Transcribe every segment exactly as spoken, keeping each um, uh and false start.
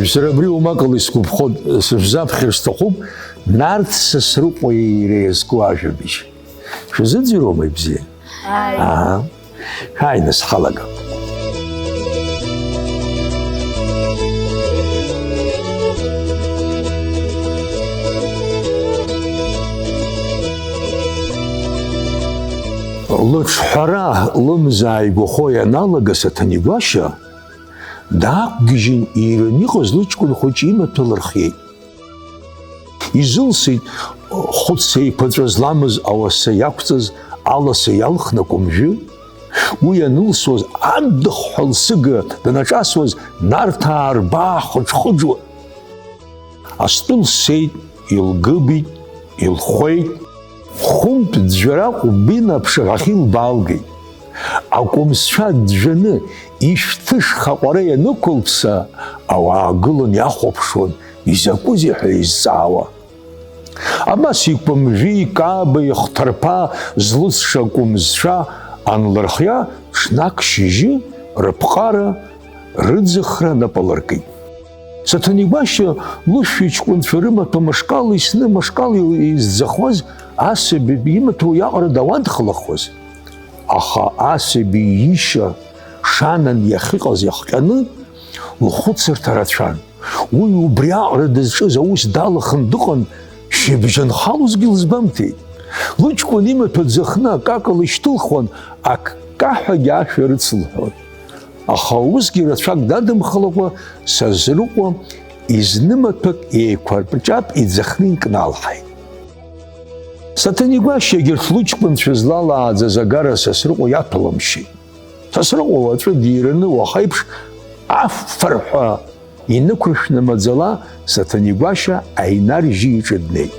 Сара абри уамакала исгәаԥхоит, сышәзаԥхьар сҭахуп, Нарҭ Сасрыҟәа иира иазку ажәабжь. Шәазыӡырҩуама ибзиа? Ааи. Ааҳа. Ҳаи, нас, ҳалагап. Лыҿҳәара лымза ааигәахо ианалага Саҭанеи Гәашьа, даақәгьежьын, иираны иҟаз лыҷкәын хәыҷы имаҭәа лырхиеит. Изылсит, хәыц еиқәаҵәа зламыз ауаса иақәҵаз аласа иалхны акәымжәы. Уи анылсуаз, адыхҳәа лсыга данаҿасуаз, Нарҭаа рбаа хыџхыџуа. Астәы лсеит, илгыбит, илхәеит. Хәынтә ӡәӡәара ҟәбина аԥшаҳәахьы илбаалгеит. Акәымзцәа ӡәӡәаны ишәҭышха аҟәара ианықәылԥса, ауаа гылан иахәаԥшуан, изакәызеи ҳәа еизҵаауа. Абас икәымжәи икаба ихҭарԥа злыҵша акәымзцәа анлырхиа, ҽнак шьыжьы рыԥҟара, рыӡахра нап алыркит. Саҭанеи Гәашьа лышәи ҷкәынцәа рымаҭәа мышкала исны, мышкала изӡахуаз асаби имаҭәа уиаҟара дауадхалахуаз. Аха асаби иишьа шанан иахьыҟаз иахҟьаны лхәыцырҭа рацәан. Уи убриаҟара дызҿыз аус далаханы дыҟан, шьыбжьон халозгьы лызгәамҭеит. Лыҷкәын имаҭәа ӡахны акакала ишьҭылхуан, аккаҳәагьы ашәа рыцылҳәон. Аха усгьы рацәак дадымхалакәа, Сасрыҟәа изнымаҭәак еиқәарпҷап иӡахны инкналҳаит. Саҭанеи Гәашьа егьырҭ лыҷкәынцәа злалааӡаз агара Сасрыҟәа иаҭәаламшьеит. Сасрыҟәа уаҵәы дираны уахеиԥш афырҳәа инықәыршәны маӡала Саҭанеи Гәашьа Аинар-жьи иҿы днеит.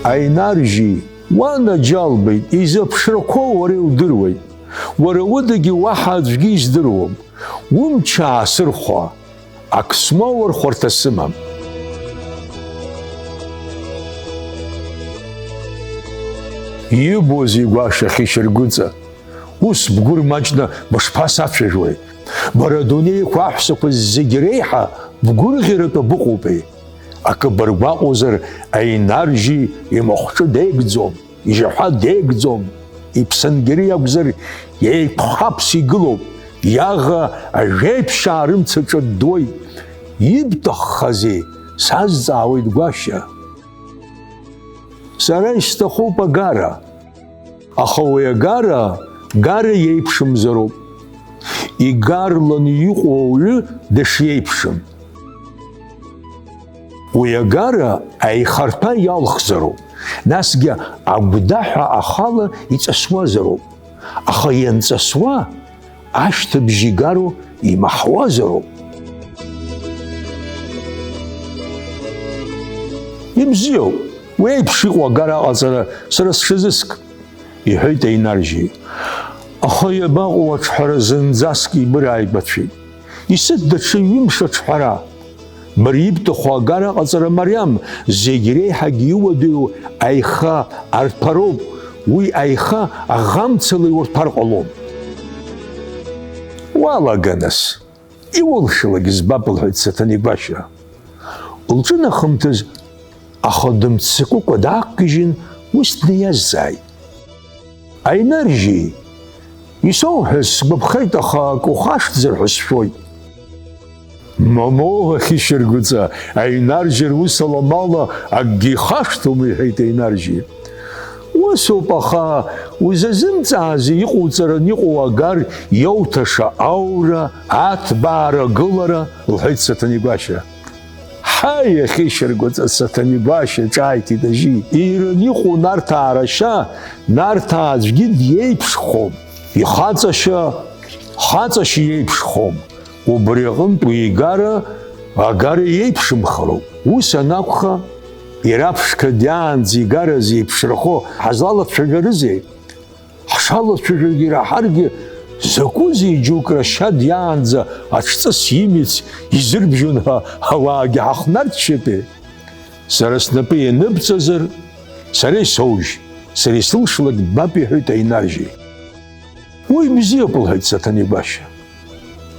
Аинар-жьи, уанаџьалбеит, изы аԥшрақәоу уара иудыруеит. Уара удагьы уаҳа аӡәгьы издыруам. Умч аасырхәа, ак смоур хәарҭа сымам. Ибози Гәашьа Хьышьаргәыҵа? Ус бгәы рмаҷны бышԥасацәажәои? Бара адунеиқәа аҳәсақәа зегь реиҳа бгәырӷьаратәы быҟоупеи? Акы быргәаҟуазар, Аинар-жьи имахәҿы деигӡом, ижьаҳәа деигӡом, иԥсынгьери иакәзар, еиқәхаԥс игылоуп, иаӷа ажәеиԥшьаа рымца ҿыддуеит. Ибҭаххазеи, сазҵаауеит Гәашьа. Сара исҭахуп агара. Аха уи агара, гара иеиԥшымзароуп. Игарланы иҟоу ауаҩы дышиеиԥшым. Уи агара аихарҭәа иалхзароуп, насгьы агәдаҳәа ахала иҵасуазароуп. Аха ианҵасуа, ашьҭыбжь игароу имаҳауазароуп. Ибзиоуп, уи еиԥш иҟоу агара аҟаҵара сара сҽазыскып, иҳәеит Аинар-жьи. Аха иабаҟоу аҿҳәара зынӡаск ибырааигәацәеит. Исыҭ даҽа ҩымш аҿҳәара. Бара ибҭаху агара аҟаҵара мариам, зегь реиҳагьы иуадаҩу аиха арҭәароуп, уи аиха аӷамцала иурҭәар ҟалом. Уалага нас, иулшалак збап, лҳәеит Саҭанеи Гәашьа. Лҿынахымҭаз, аха дымццакыкәа даақәгьежьын, ус днаиазҵааит. Аинар-жьи, исоуҳәаз сгәаԥхеит, аха акы ухашҭзар ҳәа сшәоит. Мамоу, Ахьышьаргәыҵа, Аинар-жьи рус аламала акгьы ихашҭуам, иҳәеит Аинар-жьи. Усоуп, аха узазымҵаазеи иҟоуҵаран иҟоу агар иоуҭаша аура, аҭбаара, агылара, лҳәеит Саҭанеи Гәашьа. Ҳаи, Ахьышьаргәыҵа, Саҭанеи Гәашьа, ҿааиҭит ажьи, иираны иҟоу Нарҭаа рашьа, Нарҭаа аӡәгьы диеиԥшхом. Ихаҵашьа, хаҵашьа иеиԥшхом. Убри аҟынтә уи игара, агара иеиԥшымхароуп. Ус анакәха, ираԥшқа диаанӡа игара зеиԥшрахо ҳазлалацәажәарызеи? Ҳшалацәажәогьы ираҳаргьы, закәызеи џьоук рашьа диаанӡа аҽҵыс имиц изырбжьон ҳәа ауаагьы ҳахнарччатәи? Сара снапы ианыбҵазар, сара исоужь, сара исылшалак ббап, иҳәеит Аинар-жьи. Уи бзиоуп, лҳәеит Саҭанеи Гәашьа.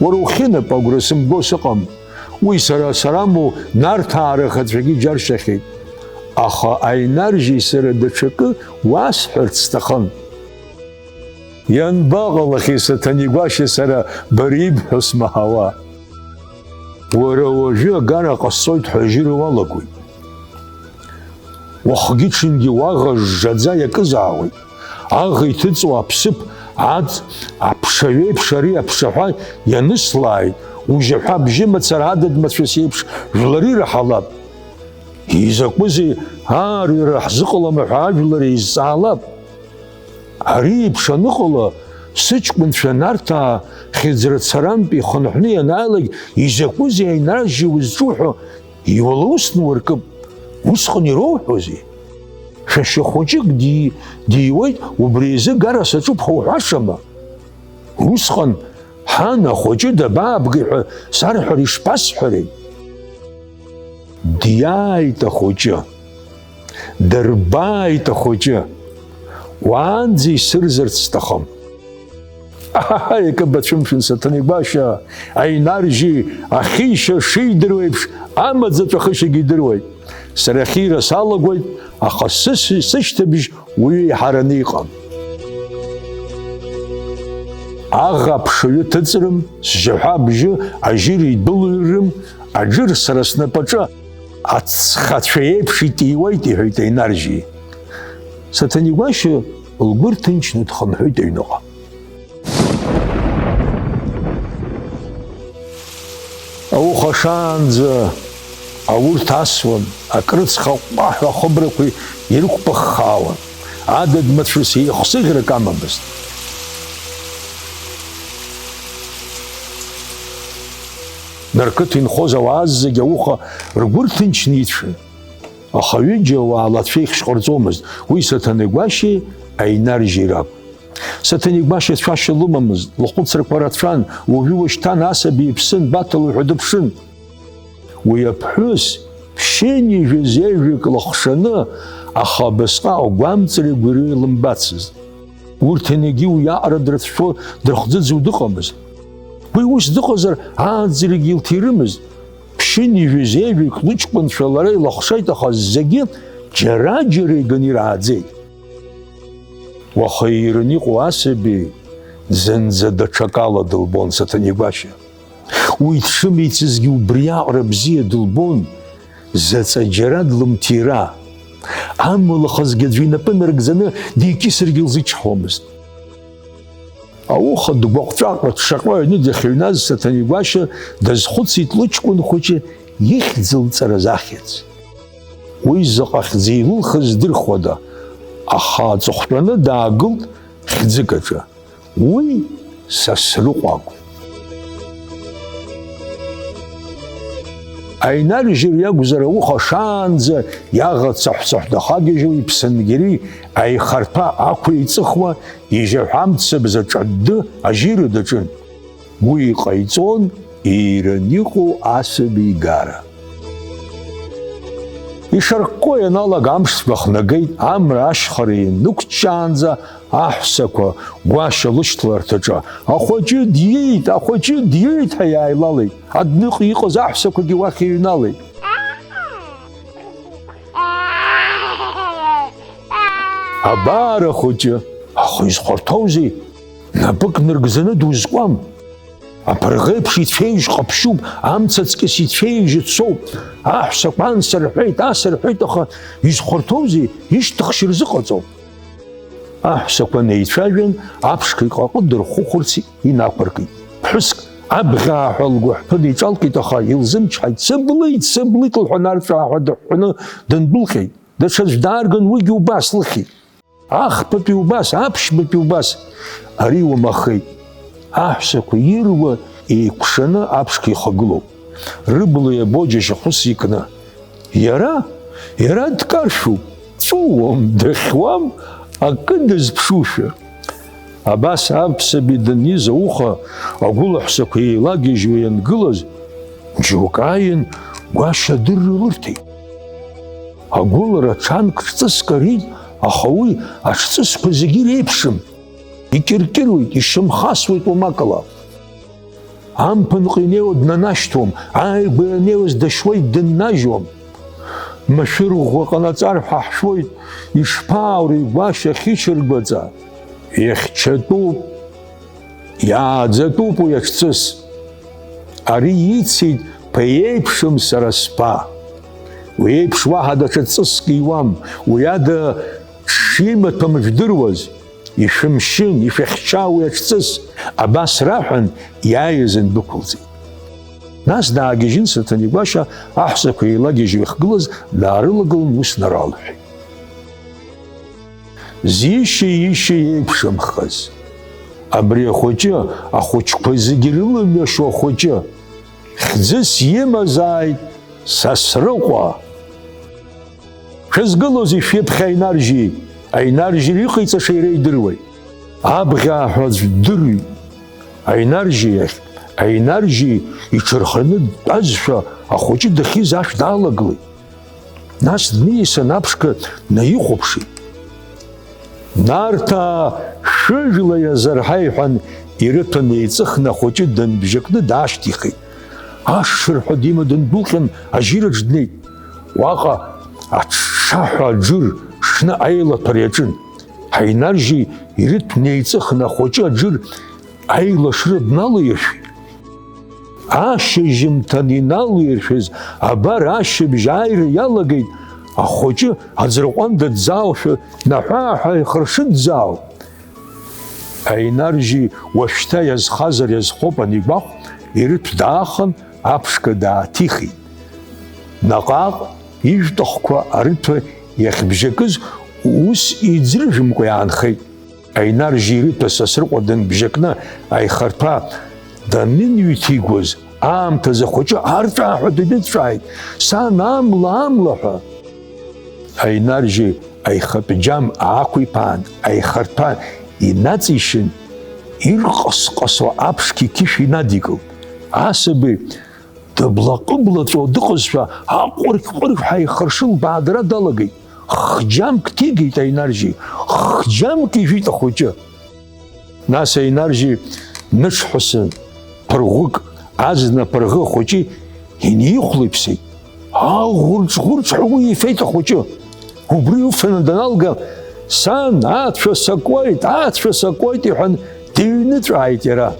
Уара ухьынап, агәра сымго сыҟам. Уи сара сарамоу, Нарҭаа рахацәагьы џьаршьахьеит. Аха Аинар-жьи сара даҽакы уасҳәарц сҭахын. Ианбаҟалахьеи, Саҭанеи Гәашьа, сара бара ибҳәо смаҳауа? Уара уажәы агара ҟасҵоит ҳәа ажьыра уалагоит. Уахгьы-ҽынгьы уаӷа жжаӡа иакызаауеит. Аӷ иҭыҵуа аԥсыԥ аҵ аԥшаҩеиԥш ари аԥшаҳәа ианыслааит, ужьаҳәа абжьы мацара адыд-мацәыс еиԥш жәлар ираҳалап. Изакәызеи аарҩара ҳзыҟалама ҳәа ажәлар еизҵаалап. Ари еиԥш аныҟала, сыҷкәынцәа Нарҭаа хьыӡрацарантә ихынҳәны ианааилак, изакәызеи Аинар-жьи узҿу ҳәа иуалусны уаркып, усҟан ироуҳәозеи? Шәашьа хәыҷык ди-, диуеит, убри изы гара саҿуп ҳәа уҳәашама? Усҟан, ҳан, ахәыҷы дабаабгеи ҳәа сарҳәар ишԥасҳәари? Диааит ахәыҷы, дырбааит ахәыҷы, уаанӡа исырзарц сҭахым. Аҳаҳаи, акы бацәымшәан, Саҭанеи Гәашьа, Аинар-жьи ахьишьа шидыруа еиԥш, амаӡатә ахышьагьы идыруеит. Сара ахьира салагоит, аха сыс-, сышьҭыбжь уаҩы иҳараны иҟам. Аӷ аԥшаҩы ҭыҵрым, сжьаҳәа абжьы ажьыра идәылҩрым, аџыр сара снапаҿы ацхацәа еиԥш итиуеит, иҳәеит Аинар-жьи. Саҭанеи Гәашьа лгәы рҭынчны дхынҳәит аҩныҟа. Ауха шаанӡа аурҭ асуан, акрыцха ҟәҟәаҳәа ахыбрақәа ирықәԥыххаауан, адыд-мацәыс еихсыӷьрак амамызт. Нарқыҭ инхоз ауаа зегьы ауха ргәы рҭынчны ицәан. Аха ҩыџьа ауаа лацәеихьшь ҟарҵомызт, уи Саҭанеи Гәашьеи Аинар-жьи ракәын. Саҭанеи Гәашьа цәашьа лымамызт, лхәыцрақәа рацәан, уажәы-уашьҭан асаби иԥсы анбаҭало ҳәа дыԥшын. Уи аԥҳәыс ԥшьынҩажәа зежәҩык лыхшаны, аха абасҟак агәамҵреи агәырҩеи лымбацызт. Урҭ егьи уиаҟара дрыцәшәо, дрыхӡыӡо дыҟамызт. Уи ус дыҟазар, ааӡарагьы илҭирымызт. Ԥшьынҩажәа зежәҩык лыҷкәынцәа лара илыхшеит, аха зегьы џьара-џьара иганы ирааӡеит. Уаха иираны иҟоу асаби зынӡа даҽакала дылбон Саҭанеи Гәашьа. Уи дшымеицызгьы убриаҟара бзиа дылбон, заҵа џьара длымҭира. Амала хазгьы аӡәы инапы нарыгӡаны дикьысыргьы лзычҳауамызт. Ауха дгәаҟ-ҵәаҟла дшаҟьо аҩны дахьыҩназ Саҭанеи Гәашьа дазхәыцит лыҷкәын хәыҷы ихьӡ лҵараз ахьӡ. Уи заҟа хьӡы илылхыз здырхуада, аха аҵыхәтәаны даагылт хьӡык аҿы. Уи Сасрыҟәа акәын. Аинар-жьи иакәзар, ауха шаанӡа иаӷа цаҳә-цаҳә дахагьежьуа иԥсынгьери аихарҭәа ақәеиҵыхуа, ижьаҳәа амцабз аҿадды ажьира даҿын. Уи иҟаиҵон ииран иҟоу асаби игара. Ишарккоу ианалага амш ӡбахә нагеит, амра ашьхара ианнықәҷҷаанӡа аҳәсақәа Гәашьа лышьҭларҭаҿы, "Ахәыҷы диит, ахәыҷы диит!" ҳәа иааилалеит. Адәныҟа иҟаз аҳәсақәагьы уахь иҩналеит. Абар ахәыҷы, аха изхәарҭоузеи? Напык ныргӡаны дузкуам. Аԥырӷеиԥш ицәеижь ҟаԥшьуп, амцаҵкьыс ицәеижь ицоуп. Аҳәсақәа анс рҳәеит, ас рҳәеит, аха изхәарҭоузеи, ишьҭыхшьа рзыҟаҵом. Аҳәсақәа неицәажәан, аԥшқа иҟаҟы дырхәыхәырц инақәыркит. Ԥҳәыск абӷьааҳәа лгәы ҳәны иҿалкит, аха илзымчҳаит, "Сыблит, сыблит," лҳәан, арҵәааҳәа дыҳәҳәаны дындәылҟьеит. Даҽаӡә даарган, уигьы убас лыхьит. Ахԥатәи убас, аԥшьбатәи убас, ари уамахеит. Аҳәсақәа ируа еикәшаны аԥшқа ихагылоуп. Рыбла иабо џьашьахәыс икны. Иара, иара дкаршәуп, дҵәыуом, дыхьуам, акы дазԥшушәа. Абас аԥсаби даниз ауха агәылаҳәсақәа еилагьежьуа иангылаз, џьоук ааин, Гәашьа адырра лырҭеит. Агәылара ҽанк ҽҵыск арит, аха уи аҽҵысқәа зегьы иреиԥшым. икьыркьыруеит, ишьамхасуеит уамакала. Амԥынҟа инеиуа днанашьҭуам, ааигәа ианеиуаз дашьуеит, дыннажьуам. Машәыр ӷәӷәа ҟанаҵар ҳәа ҳшәоит, ишԥааури гәашьа хьычыргәаҵа? Ихьчатәуп, иааӡатәуп уи аҽҵыс. Ари ицит ԥа иеиԥшым сара сԥа. Уи еиԥш уаҳа даҽа ҵыск иуам, уи ада дшимаҭәам жәдыруаз. Ишәымшьын, ишәыхьча уи аҽҵыс, абас раҳәан, иааиз ндәықәылҵеит. Нас даагьежьын Саҭанеи-Гәашьа, аҳәсақәа еилагьежьуа ихгылаз даарылагылан, ус наралҳәеит. Зишьа-ишьа еиԥшымхаз, абри ахәыҷы, ахәыҷқәа зегьы ирылымҩашо ахәыҷы, хьӡыс имазааит Сасрыҟәа! Шәызгылозеи шәиԥхьа Аинар-жьи? Аинар-жьи иҟаиҵаша иара идыруеит. Абӷьаа ҳәа аӡә ддырит. Аинар-жьи иахь, Аинар-жьи иҽырханы дтәазшәа, ахәыҷы дахьиз ашә даалагылеит. Нас днеисан аԥшқа днаихәаԥшит. Нарҭаа шәыжәла иазырҳа, иҳәан, ирыҭәаны еиҵыхны ахәыҷы дынбжьакны даашьҭихит. Ашырҳәа дима дындәылҟьан, ажьираҿ днеит. Уаҟа аҽҽаҳәа аџыр шны аилаҭәара иаҿын. Аинар-жьи ирыҭәны еиҵыхны ахәыҷы аџыр аилашра дналаиршәит. Ашьыжьымҭан иналаиршәыз, абар, ашьыбжь ааира иалагеит, ахәыҷы аӡырҟәанда дӡаауашәа, наҳәааҳәа ихыршыӡӡаауа. Аинар-жьи уашәшьҭа иазхазар иазхоуп анигәахә, ирыҭә даахан, аԥшқа дааҭихит. Наҟ-ааҟ ижәтәахқәа арыҭәа иахьбжьакыз ус иӡыржәымкәа иаанхеит. Аинар-жьи ирыҭәа Сасрыҟәа дынбжьакны аихарҭәа даныныҩҭигоз аамҭазы ахәыҷы арҵәааҳәа дыҩныҵәааит, сан, амла, амла ҳәа. Аинар-жьи аихатә џьам аақәиԥаан, аихарҭәа инаҵишьын, ирҟас-ҟасуа аԥшқа иқьышә инадикылт. Асаби дыблаҟыблаҵәо дыҟазшәа, аҟәырқь-ҟәырқьҳәа ихыршы лбаадара далагеит. Хџьамк ҭигеит Аинар-жьи, хџьамк ижәит ахәыҷы. Нас Аинар-жьи ныҽҳәысын, ԥырӷәык азна аԥырӷы ахәыҷы инихәлеиԥсеит. Аӷәырҿ-ӷәырҿҳәа уи ифеит ахәыҷы. Убри уфаны даналга, сан, ацәа сакуеит, ацәа сакуеит, иҳәан, дыҩныҵәааит иара.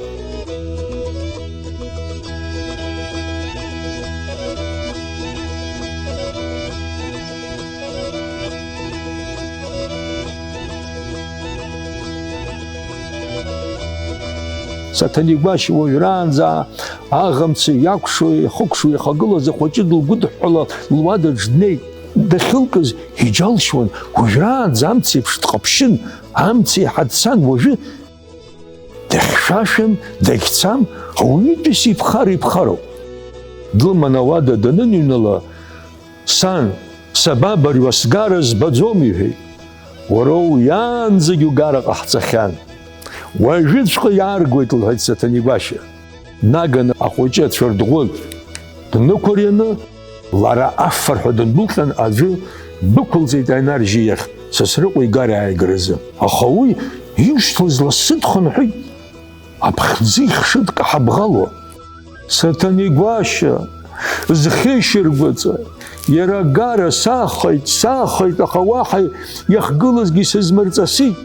Саҭанеи-Гәашьа уажәраанӡа аӷамцы иакәшо, ихыкәшо ихагылаз ахәыҷы дылгәыдҳәҳәала луадаҿ днеит. Дахьылкыз иџьалшьуан, уажәраанӡа амца еиԥш дҟаԥшьын, амца еиҳа дцан, уажәы дахьшәашәам, дахьцам, ауаҩытәыҩса иԥхара иԥхароуп. Длыман ауада даныныҩнала, сан, сабабари, сгара збаӡом, иҳәеит. Уара уиаанӡагь угара ҟаҳҵахьан. Уажәыҵәҟьа иааргоит, лҳәеит Саҭанеи-Гәашьа. Днаганы ахәыҷы ацәардӷәы днықәырианы, лара афырҳәа дындәылҟьан аӡәы дықәылҵеит Аинар-жьи иахь, Сасрыҟәа игара ааигаразы. Аха уи ишьҭаз лассы дхынҳәит, аԥхӡы ихшыҭ каҳабӷало. Саҭанеи-Гәашьа, зхьышьыргәаҵа, иара агара сахеит, сахеит, аха уаҳа иахгылазгьы сызмырҵысит.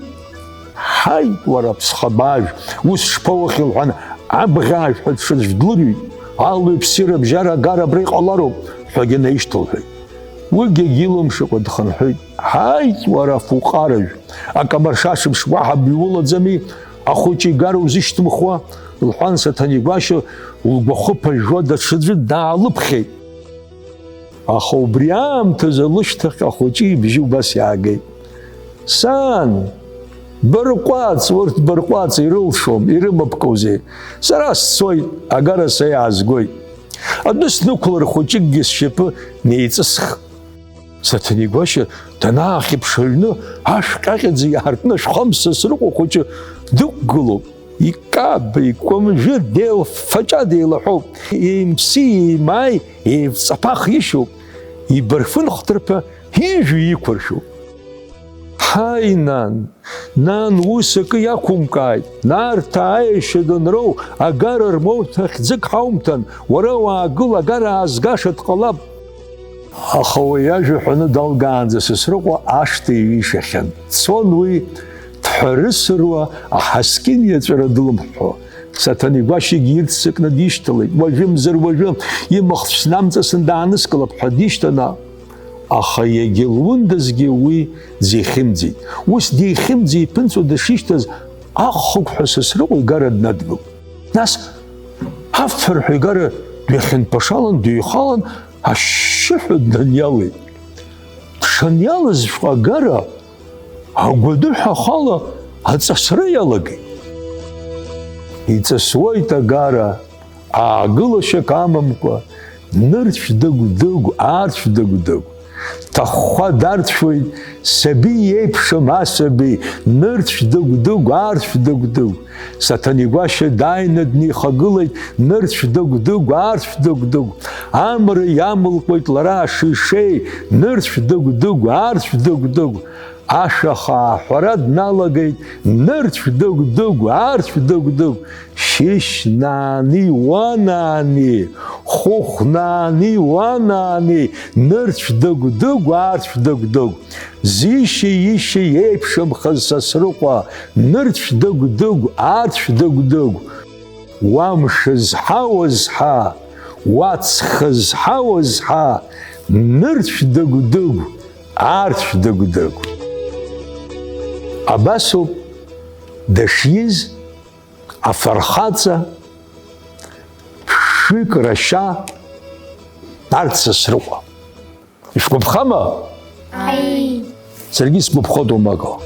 Ҳаит, уара, ԥсхабаажә, ус шԥоухьи, лҳәан, абӷьаажә ҳәа дшыцәдлырҩит, алҩа-ԥси рыбжьара агара абра иҟалароуп, ҳәагьы наишьҭылҳәеит. Уигьы агьилымшакәа дхынҳәит. Ҳаит, уара, фуҟаражә, акамыршашыбжь уаҳа биулаӡами, ахәыҷы игара узышьҭымхуа, лҳәан, Саҭанеи-Гәашьа лгәахы ԥыжәжәо даҽаӡәы даалыԥхьеит. Аха убри аамҭазы лышьҭахь ахәыҷы ибжьы убас иаагеит. Сан, бырҟәаҵ, урҭ бырҟәаҵ, ирылшом, ирымабкузеи? Сара сцоит, агара са иаазгоит. Адәы снықәлар хәыҷыкгьы сшьапы неиҵысх. Саҭанеи-Гәашьа данаахьыԥш аҩны, ашә ҟьаҟьаӡа иаартны ашәхымс Сасрыҟәа хәыҷы дықәгылоуп. Икаба, икәымжәы деилфаҷа деилаҳәоуп, еимси-еимааи еивҵаԥах ишьоуп, ибарфын хҭырԥа ижәҩа иқәыршәуп. Ҳаи, нан, нан, ус акы иақәумкааит. Нарҭаа аешьа данроу, агара рмоуҭ ахьӡык ҳаумҭан, уара уаагыл, агара аазгаша дҟалап. Аха уи иажәа ҳәаны далгаанӡа Сасрыҟәа ашҭа иҩишахьан. Дцон уи, дҳәарысыруа, аҳаскьын иаҵәара длымҳәҳәо. Саҭанеи Гәашьагьы ирццакны дишьҭалеит. Уажәымзар уажәы имахцә снамҵасны дааныскылап ҳәа дишьҭан, аха иагьа лундазгьы уи дзихьымӡеит. Ус дихьымӡа иԥынҵәо дышишьҭаз, ахықәҳәа Сасрыҟәа игара днадгылт. Нас афырҳәа игара дҩахьынԥашалан, дыҩхалан, ашьшьыҳәа днаниалеит. Дшаниалазшәа агара агәадыҳәа ахала аҵасра иалагеит. Иҵысуеит агара, аагылашьак амамкәа, нырцә дыгә-дыгә, аарцә дыгә-дыгә. Дҭахәхәа дарцәоит, сабиеиԥшым асаби, нырцә дыгә-дыгә, аарцә дыгә-дыгә. Саҭанеи Гәашьа дааины днеихагылеит, нырцә дыгә-дыгә, аарцә дыгә-дыгә. Амра иамылкуеит лара ашишеи, нырцә дыгә-дыгә, аарцә дыгә-дыгә. Ашәа хаа аҳәара дналагеит, нырцә дыгә-дыгә, аарцә дыгә-дыгә. Шьышьнаани, уанаани, хәыхәнаани, уанаани, нырцә дыгә-дыгә, аарцә дыгә-дыгә. Зишьи-ишьи еиԥшымхаз Сасрыҟәа, нырцә дыгә-дыгә, аарцә дыгә-дыгә. Уа мшы зҳауаз ҳа, уа ҵхы зҳауаз ҳа, нырцә дыгә-дыгә, аарцә дыгә-дыгә. Абасоуп дышиз афырхаҵа ԥшҩык рашьа Нарҭ Сасрыҟәа. Ишәгәаԥхама? Аи. Саргьы сгәаԥхоит уамак ала.